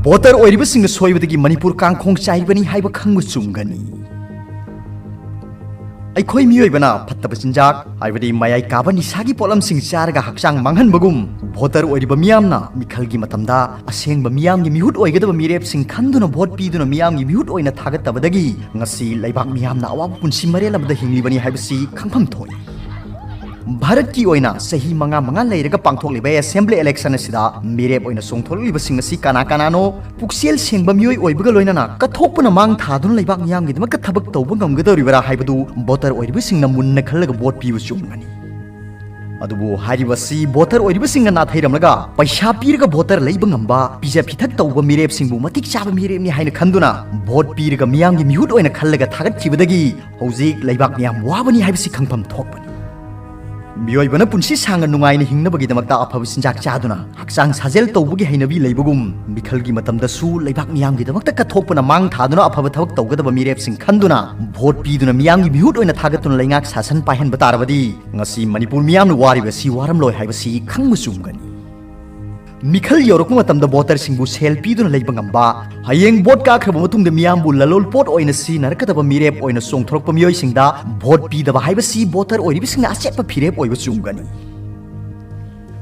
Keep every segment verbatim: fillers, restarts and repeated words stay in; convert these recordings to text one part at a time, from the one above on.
Voter ꯑꯣꯏꯔꯤꯕꯁꯤꯡꯅ ꯁꯣꯏꯕꯗꯒꯤ Manipur ꯀꯥꯡꯈꯣꯡ ꯆꯥꯏꯕꯅꯤ ꯍꯥꯏꯕ ꯈꯪꯕ ꯆꯨꯝꯒꯅꯤ꯫ ꯑꯩꯈꯣꯏ ꯃꯤꯑꯣꯏꯕꯅ ꯐꯠꯇꯕ ꯆꯤꯟꯖꯥꯛ, ꯍꯥꯏꯕꯗꯤ ꯃꯌꯥꯏ ꯀꯥꯕ ꯅꯤꯁꯥꯒꯤ ꯄꯣꯠꯂꯝꯁꯤꯡ ꯆꯥꯔꯒ ꯍꯛꯆꯥꯡ ꯃꯥꯡꯍꯟꯕꯒꯨꯝ, ꯚꯣꯇꯔ ꯑꯣꯏꯔꯤꯕ ꯃꯤꯌꯥꯝꯅ ꯃꯤꯈꯜꯒꯤ ꯃꯇꯝꯗ ꯑꯁꯦꯡꯕ ꯃꯤꯌꯥꯝꯒꯤ ꯃꯤꯍꯨꯠ ꯑꯣꯏꯒꯗꯕ ꯃꯤꯔꯦꯞꯁꯤꯡ ꯈꯟꯗꯨꯅ ꯚꯣꯠ ꯄꯤꯗꯨꯅ ꯃꯤꯌꯥꯝꯒꯤ ꯃꯤꯍꯨꯠ ꯑꯣꯏꯅ ꯊꯥꯒꯠꯇꯕꯗꯒꯤ ꯉꯁꯤ ꯂꯩꯕꯥꯛ ꯃꯤꯌꯥꯝꯅ ꯑꯋꯥꯕ ꯄꯨꯟꯁꯤ ꯃꯔꯦꯜ ꯑꯃꯗ ꯍꯤꯡꯂꯤꯕꯅꯤ ꯍꯥꯏꯕꯁꯤ ꯈꯪꯐꯝ ꯊꯣꯛꯏ꯫ ꯚꯥꯔꯠꯀꯤ ꯑꯣꯏꯅ ꯆꯍꯤ ꯃꯉꯥ ꯃꯉꯥ ꯂꯩꯔꯒ ꯄꯥꯡꯊꯣꯛꯂꯤꯕ assembly election ꯑꯁꯤꯗ ꯃꯤꯔꯦꯞ ꯑꯣꯏꯅ ꯆꯣꯡꯊꯣꯛꯂꯤꯕꯁꯤꯡ ꯑꯁꯤ ꯀꯅꯥ ꯀꯅꯥꯅꯣ? ꯄꯨꯛꯆꯦꯜ ꯁꯦꯡꯕ ꯃꯤꯑꯣꯏ ꯑꯣꯏꯕꯒ ꯂꯣꯏꯅꯅ ꯀꯠꯊꯣꯛꯄꯅ ꯃꯥꯡ ꯊꯥꯗꯨꯅ ꯂꯩꯕꯥꯛ ꯃꯤꯌꯥꯝꯒꯤꯗꯃꯛꯇ ꯊꯕꯛ ꯇꯧꯕ ꯉꯝꯒꯗꯧꯔꯤꯕꯔꯥ ꯍꯥꯏꯕꯗꯨ ꯚꯣꯇꯔ ꯑꯣꯏꯔꯤꯕꯁꯤꯡꯅ ꯃꯨꯟꯅ ꯈꯜꯂꯒ ꯚꯣꯠ ꯄꯤꯕ ꯆꯨꯝꯒꯅꯤ꯫ ꯑꯗꯨꯕꯨ ꯍꯥꯏꯔꯤꯕ ꯑꯁꯤ ꯚꯣꯇꯔ ꯑꯣꯏꯔꯤꯕꯁꯤꯡꯅ ꯅꯥꯊꯩꯔꯝꯂꯒ ꯄꯩꯁꯥ ꯄꯤꯔꯒ ꯚꯣꯇꯔ ꯂꯩꯕ ꯉꯝꯕ, ꯄꯤꯖ ꯄꯤꯊꯛ ꯇꯧꯕ ꯃꯤꯔꯦꯞꯁꯤꯡꯕꯨ ꯃꯇꯤꯛ ꯆꯥꯕ ꯃꯤꯔꯦꯞꯅꯤ ꯍꯥꯏꯅ ꯈꯟꯗꯨꯅ ꯚꯣꯠ ꯄꯤꯔꯒ ꯃꯤꯌꯥꯝꯒꯤ ꯃꯤꯍꯨꯠ ꯑꯣꯏꯅ ꯈꯜꯂꯒ ꯊꯥꯒꯠꯈꯤꯕꯗꯒꯤ ꯍꯧꯖꯤꯛ ꯂꯩꯕꯥꯛ ꯃꯤꯌꯥꯝ ꯋꯥꯕꯅꯤ ꯍꯥꯏꯕꯁꯤ ꯈꯪꯐꯝ ꯊꯣꯛꯄꯅꯤ꯫ ꯃꯤꯑꯣꯏꯕꯅ ꯄꯨꯟꯁꯤ ꯁꯥꯡꯅ ꯅꯨꯡꯉꯥꯏꯅ ꯍꯤꯡꯅꯕꯒꯤꯗꯃꯛꯇ ꯑꯐꯕ ꯆꯤꯟꯖꯥꯛ ꯆꯥꯗꯨꯅ ꯍꯛꯆꯥꯡ ꯁꯥꯖꯦꯜ ꯇꯧꯕꯒꯤ ꯍꯩꯅꯕꯤ ꯂꯩꯕꯒꯨꯝ, ꯃꯤꯈꯜꯒꯤ ꯃꯇꯝꯗꯁꯨ ꯂꯩꯕꯥꯛ ꯃꯤꯌꯥꯝꯒꯤꯗꯃꯛꯇ ꯀꯠꯊꯣꯛꯄꯅ ꯃꯥꯡ ꯊꯥꯗꯨꯅ ꯑꯐꯕ ꯊꯕꯛ ꯇꯧꯒꯗꯕ ꯃꯤꯔꯦꯞꯁꯤꯡ ꯈꯟꯗꯨꯅ ꯚꯣꯠ ꯄꯤꯗꯨꯅ ꯃꯤꯌꯥꯝꯒꯤ ꯃꯤꯍꯨꯠ ꯑꯣꯏꯅ ꯊꯥꯒꯠꯇꯨꯅ ꯂꯩꯉꯥꯛ ꯁꯥꯁꯟ ꯄꯥꯏꯍꯟꯕ ꯇꯥꯔꯕꯗꯤ ꯉꯁꯤ ꯃꯅꯤꯄꯨꯔ ꯃꯤꯌꯥꯝꯅ ꯋꯥꯔꯤꯕ ꯑꯁꯤ ꯋꯥꯔꯝꯂꯣꯏ ꯍꯥꯏꯕꯁꯤ ꯈꯪꯕ ꯆꯨꯝꯒꯅꯤ꯫ ꯃꯤꯈꯜ ꯌꯧꯔꯛꯄ ꯃꯇꯝꯗ ꯚꯣꯇꯔꯁꯤꯡꯕꯨ ꯁꯦꯜ ꯄꯤꯗꯨꯅ ꯂꯩꯕ ꯉꯝꯕ, ꯍꯌꯦꯡ ꯚꯣꯠ ꯀꯥꯈ꯭ꯔꯕ ꯃꯇꯨꯡꯗ ꯃꯤꯌꯥꯝꯕꯨ ꯂꯂꯣꯟ ꯄꯣꯠ ꯑꯣꯏꯅ ꯁꯤꯖꯤꯟꯅꯔꯛꯀꯗꯕ ꯃꯤꯔꯦꯞ ꯑꯣꯏꯅ ꯆꯣꯡꯊꯣꯔꯛꯄ ꯃꯤꯑꯣꯏꯁꯤꯡꯗ ꯚꯣꯠ ꯄꯤꯗꯕ ꯍꯥꯏꯕꯁꯤ ꯚꯣꯇꯔ ꯑꯣꯏꯔꯤꯕꯁꯤꯡꯅ ꯑꯆꯦꯠꯄ ꯐꯤꯔꯦꯞ ꯑꯣꯏꯕ ꯆꯨꯝꯒꯅꯤ꯫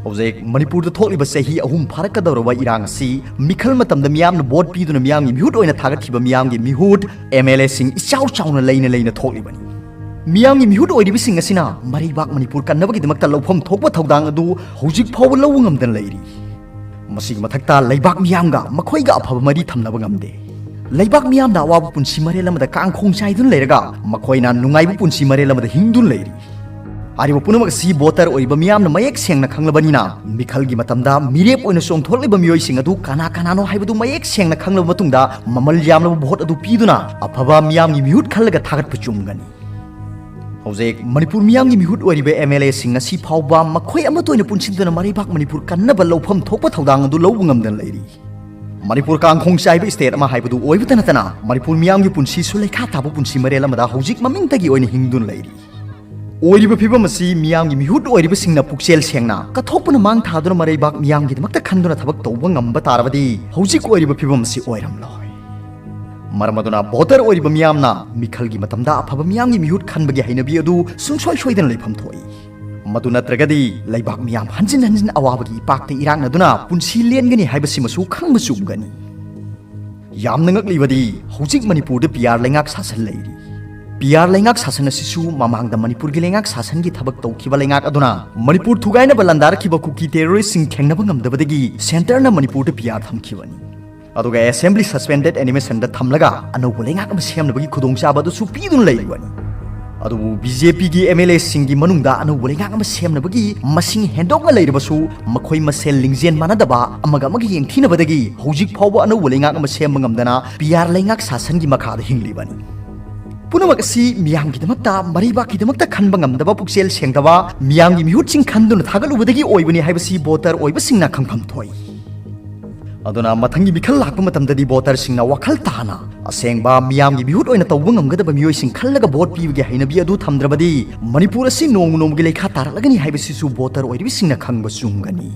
ꯍꯧꯖꯤꯛ ꯃꯅꯤꯄꯨꯔꯗ ꯊꯣꯛꯂꯤꯕ ꯆꯍꯤ ꯑꯍꯨꯝ ꯐꯥꯔꯛꯀꯗꯧꯔꯕ ꯏꯔꯥꯡ ꯑꯁꯤ ꯃꯤꯈꯜ ꯃꯇꯝꯗ ꯃꯤꯌꯥꯝꯅ ꯚꯣꯠ ꯄꯤꯗꯨꯅ ꯃꯤꯌꯥꯝꯒꯤ ꯃꯤꯍꯨꯠ ꯑꯣꯏꯅ ꯊꯥꯒꯠꯈꯤꯕ ꯃꯤꯌꯥꯝꯒꯤ ꯃꯤꯍꯨꯠ, MLAꯁꯤꯡ ꯏꯆꯥꯎ ꯆꯥꯎꯅ ꯂꯩꯅ ꯂꯩꯅ ꯊꯣꯛꯂꯤꯕꯅꯤ꯫ ꯃꯤꯌꯥꯝꯒꯤ ꯃꯤꯍꯨꯠ ꯑꯣꯏꯔꯤꯕꯁꯤꯡ ꯑꯁꯤꯅ ꯃꯔꯩꯕꯥꯛ ꯃꯅꯤꯄꯨꯔ ꯀꯟꯅꯕꯒꯤꯗꯃꯛꯇ ꯂꯧꯐꯝ ꯊꯣꯛꯄ ꯊꯧꯗꯥꯡ ꯑꯗꯨ ꯍꯧꯖꯤꯛ ꯐꯥꯎꯕ ꯂꯧꯕ ꯉꯝꯗꯅ ꯂꯩꯔꯤ꯫ ꯃꯁꯤꯒꯤ ꯃꯊꯛꯇ ꯂꯩꯕꯥꯛ ꯃꯤꯌꯥꯝꯒ ꯃꯈꯣꯏꯒ ꯑꯐꯕ ꯃꯔꯤ ꯊꯝꯅꯕ ꯉꯝꯗꯦ꯫ ꯂꯩꯕꯥꯛ ꯃꯤꯌꯥꯝꯅ ꯑꯋꯥꯕ ꯄꯨꯟꯁꯤ ꯃꯔꯦꯜ ꯑꯃꯗ ꯀꯥꯡꯈꯣꯡ ꯆꯥꯏꯗꯨꯅ ꯂꯩꯔꯒ ꯃꯈꯣꯏꯅ ꯅꯨꯡꯉꯥꯏꯕ ꯄꯨꯟꯁꯤ ꯃꯔꯦꯜ ꯑꯃꯗ ꯍꯤꯡꯗꯨꯅ ꯂꯩꯔꯤ꯫ ꯍꯥꯏꯔꯤꯕ ꯄꯨꯝꯅꯃꯛ ꯑꯁꯤ ꯚꯣꯇꯔ ꯑꯣꯏꯔꯤꯕ ꯃꯤꯌꯥꯝꯅ ꯃꯌꯦꯛ ꯁꯦꯡꯅ ꯈꯪꯂꯕꯅꯤꯅ ꯃꯤꯈꯜꯒꯤ ꯃꯇꯝꯗ ꯃꯤꯔꯦꯞ ꯑꯣꯏꯅ ꯆꯣꯡꯊꯣꯛꯂꯤꯕ ꯃꯤꯑꯣꯏꯁꯤꯡ ꯑꯗꯨ ꯀꯅꯥ ꯀꯅꯥꯅꯣ ꯍꯥꯏꯕꯗꯨ ꯃꯌꯦꯛ ꯁꯦꯡꯅ ꯈꯪꯂꯕ ꯃꯇꯨꯡꯗ ꯃꯃꯜ ꯌꯥꯝꯂꯕ ꯚꯣꯠ ꯑꯗꯨ ꯄꯤꯗꯨꯅ ꯑꯐꯕ ꯃꯤꯌꯥꯝꯒꯤ ꯃꯤꯍꯨꯠ ꯈꯜꯂꯒ ꯊꯥꯒꯠꯄ ꯆꯨꯝꯒꯅꯤ꯫ ꯍꯧꯖꯤꯛ ꯃꯅꯤꯄꯨꯔ ꯃꯤꯌꯥꯝꯒꯤ ꯃꯤꯍꯨꯠ ꯑꯣꯏꯔꯤꯕ MLAꯁꯤꯡ ꯉꯁꯤ ꯐꯥꯎꯕ ꯃꯈꯣꯏ ꯑꯃꯠꯇ ꯑꯣꯏꯅ ꯄꯨꯟꯁꯤꯟꯗꯨꯅ ꯃꯔꯩꯕꯥꯛ ꯃꯅꯤꯄꯨꯔ ꯀꯟꯅꯕ ꯂꯧꯐꯝ ꯊꯣꯛꯄ ꯊꯧꯗꯥꯡ ꯑꯗꯨ ꯂꯧꯕ ꯉꯝꯗꯅ ꯂꯩꯔꯤ꯫ ꯃꯅꯤꯄꯨꯔ ꯀꯥꯡꯈꯣꯡ ꯆꯥꯏꯕ state ꯑꯃ ꯍꯥꯏꯕꯗꯨ ꯑꯣꯏꯕꯇ ꯅꯠꯇꯅ ꯃꯅꯤꯄꯨꯔ ꯃꯤꯌꯥꯝꯒꯤ ꯄꯨꯟꯁꯤꯁꯨ ꯂꯩꯈꯥ ꯇꯥꯕ ꯄꯨꯟꯁꯤ ꯃꯔꯦꯜ ꯑꯃꯗ ꯍꯧꯖꯤꯛ ꯃꯃꯤꯡꯇꯒꯤ ꯑꯣꯏꯅ ꯍꯤꯡꯗꯨꯅ ꯂꯩꯔꯤ꯫ ꯑꯣꯏꯔꯤꯕ ꯐꯤꯕꯝ ꯑꯁꯤ ꯃꯤꯌꯥꯝꯒꯤ ꯃꯤꯍꯨꯠ ꯑꯣꯏꯔꯤꯕꯁꯤꯡꯅ ꯄꯨꯛꯆꯦꯜ ꯁꯦꯡꯅ ꯀꯠꯊꯣꯛꯄꯅ ꯃꯥꯡ ꯊꯥꯗꯨꯅ ꯃꯔꯩꯕꯥꯛ ꯃꯤꯌꯥꯝꯒꯤꯗꯃꯛꯇ ꯈꯟꯗꯨꯅ ꯊꯕꯛ ꯇꯧꯕ ꯉꯝꯕ ꯇꯥꯔꯕꯗꯤ ꯍꯧꯖꯤꯛ ꯑꯣꯏꯔꯤꯕ ꯐꯤꯕꯝ ꯑꯁꯤ ꯑꯣꯏꯔꯝꯂꯣꯏ꯫ ꯃꯔꯝ ꯑꯗꯨꯅ ꯚꯣꯇꯔ ꯑꯣꯏꯔꯤꯕ ꯃꯤꯌꯥꯝꯅ ꯃꯤꯈꯜꯒꯤ ꯃꯇꯝꯗ ꯑꯐꯕ ꯃꯤꯌꯥꯝꯒꯤ ꯃꯤꯍꯨꯠ ꯈꯟꯕꯒꯤ ꯍꯩꯅꯕꯤ ꯑꯗꯨ ꯁꯨꯡꯁꯣꯏ ꯁꯣꯏꯗꯅ ꯂꯩꯐꯝ ꯊꯣꯛꯏ꯫ ꯃꯗꯨ ꯅꯠꯇ꯭ꯔꯒꯗꯤ ꯂꯩꯕꯥꯛ ꯃꯤꯌꯥꯝ ꯍꯟꯖꯤꯟ ꯍꯟꯖꯤꯟ ꯑꯋꯥꯕꯒꯤ ꯏꯄꯥꯛꯇ ꯏꯔꯥꯛꯅꯗꯨꯅ ꯄꯨꯟꯁꯤ ꯂꯦꯟꯒꯅꯤ ꯍꯥꯏꯕꯁꯤꯃꯁꯨ ꯈꯪꯕ ꯆꯨꯝꯒꯅꯤ꯫ ꯌꯥꯝꯅ ꯉꯛꯂꯤꯕꯗꯤ ꯍꯧꯖꯤꯛ ꯃꯅꯤꯄꯨꯔꯗ ꯄꯤ ꯑꯥꯔ ꯂꯩꯉꯥꯛ ꯁꯥꯁꯟ ꯂꯩꯔꯤ꯫ ꯄꯤ ꯑꯥꯔ ꯂꯩꯉꯥꯛ ꯁꯥꯁꯟ ꯑꯁꯤꯁꯨ ꯃꯃꯥꯡꯗ ꯃꯅꯤꯄꯨꯔꯒꯤ ꯂꯩꯉꯥꯛ ꯁꯥꯁꯟꯒꯤ ꯊꯕꯛ ꯇꯧꯈꯤꯕ ꯂꯩꯉꯥꯛ ꯑꯗꯨꯅ ꯃꯅꯤꯄꯨꯔ ꯊꯨꯒꯥꯏꯅꯕ ꯂꯥꯟꯗꯥꯔꯛꯈꯤꯕ ꯀꯨꯀꯤ ꯇꯦꯔꯣꯔꯤꯁ꯭ꯠꯁꯤꯡ ꯊꯦꯡꯅꯕ ꯉꯝꯗꯕꯗꯒꯤ ꯁꯦꯟꯇꯔꯅ ꯃꯅꯤꯄꯨꯔꯗ ꯄꯤ ꯑꯥꯔ ꯊꯝꯈꯤꯕꯅꯤ꯫ ꯑꯗꯨꯒ assembly suspended animationꯗ ꯊꯝꯂꯒ ꯑꯅꯧꯕ ꯂꯩꯉꯥꯛ ꯑꯃ ꯁꯦꯝꯅꯕꯒꯤ ꯈꯨꯗꯣꯡꯆꯥꯕ ꯑꯗꯨꯁꯨ ꯄꯤꯗꯨꯅ ꯂꯩꯔꯤꯕꯅꯤ꯫ ꯑꯗꯨꯕꯨ ꯕꯤ ꯖꯦ ꯄꯤꯒꯤ ꯑꯦꯝ ꯑꯦꯜ ꯑꯦꯁꯤꯡꯒꯤ ꯃꯅꯨꯡꯗ ꯑꯅꯧꯕ ꯂꯩꯉꯥꯛ ꯑꯃ ꯁꯦꯝꯅꯕꯒꯤ ꯃꯁꯤꯡ ꯍꯦꯟꯗꯣꯛꯅ ꯂꯩꯔꯕꯁꯨ, ꯃꯈꯣꯏ ꯃꯁꯦꯜ ꯂꯤꯡꯖꯦꯜ ꯃꯥꯟꯅꯗꯕ, ꯑꯃꯒ ꯑꯃꯒ ꯌꯦꯡꯊꯤꯅꯕꯗꯒꯤ ꯍꯧꯖꯤꯛ ꯐꯥꯎꯕ ꯑꯅꯧꯕ ꯂꯩꯉꯥꯛ ꯑꯃ ꯁꯦꯝꯕ ꯉꯝꯗꯅ ꯄꯤ ꯑꯥꯔ ꯂꯩꯉꯥꯛ ꯁꯥꯁꯟꯒꯤ ꯃꯈꯥꯗ ꯍꯤꯡꯂꯤꯕꯅꯤ꯫ ꯄꯨꯝꯅꯃꯛ ꯑꯁꯤ ꯃꯤꯌꯥꯝꯒꯤꯗꯃꯛꯇ, ꯃꯔꯩꯕꯥꯛꯀꯤꯗꯃꯛꯇ ꯈꯟꯕ ꯉꯝꯗꯕ, ꯄꯨꯛꯆꯦꯜ ꯁꯦꯡꯗꯕ, ꯃꯤꯌꯥꯝꯒꯤ ꯃꯤꯍꯨꯠꯁꯤꯡ ꯈꯟꯗꯨꯅ ꯊꯥꯒꯠꯂꯨꯕꯗꯒꯤ ꯑꯣꯏꯕꯅꯤ ꯍꯥꯏꯕꯁꯤ ꯚꯣꯇꯔ ꯑꯣꯏꯕꯁꯤꯡꯅ ꯈꯪꯐꯝ ꯊꯣꯛꯏ꯫ ꯑꯗꯨꯅ ꯃꯊꯪꯒꯤ ꯃꯤꯈꯜ ꯂꯥꯛꯄ ꯃꯇꯝꯗꯗꯤ ꯚꯣꯇꯔꯁꯤꯡꯅ ꯋꯥꯈꯜ ꯇꯥꯅ ꯑꯁꯦꯡꯕ ꯃꯤꯌꯥꯝꯒꯤ ꯃꯤꯍꯨꯠ ꯑꯣꯏꯅ ꯇꯧꯕ ꯉꯝꯒꯗꯕ ꯃꯤꯑꯣꯏꯁꯤꯡ ꯈꯜꯂꯒ ꯚꯣꯠ ꯄꯤꯕꯒꯤ ꯍꯩꯅꯕꯤ ꯑꯗꯨ ꯊꯝꯗ꯭ꯔꯕꯗꯤ ꯃꯅꯤꯄꯨꯔ ꯑꯁꯤ ꯅꯣꯡꯃ ꯅꯣꯡꯃꯒꯤ ꯂꯩꯈꯥ ꯇꯥꯔꯛꯂꯒꯅꯤ ꯍꯥꯏꯕꯁꯤꯁꯨ ꯚꯣꯇꯔ ꯑꯣꯏꯔꯤꯕꯁꯤꯡꯅ ꯈꯪꯕ ꯆꯨꯝꯒꯅꯤ꯫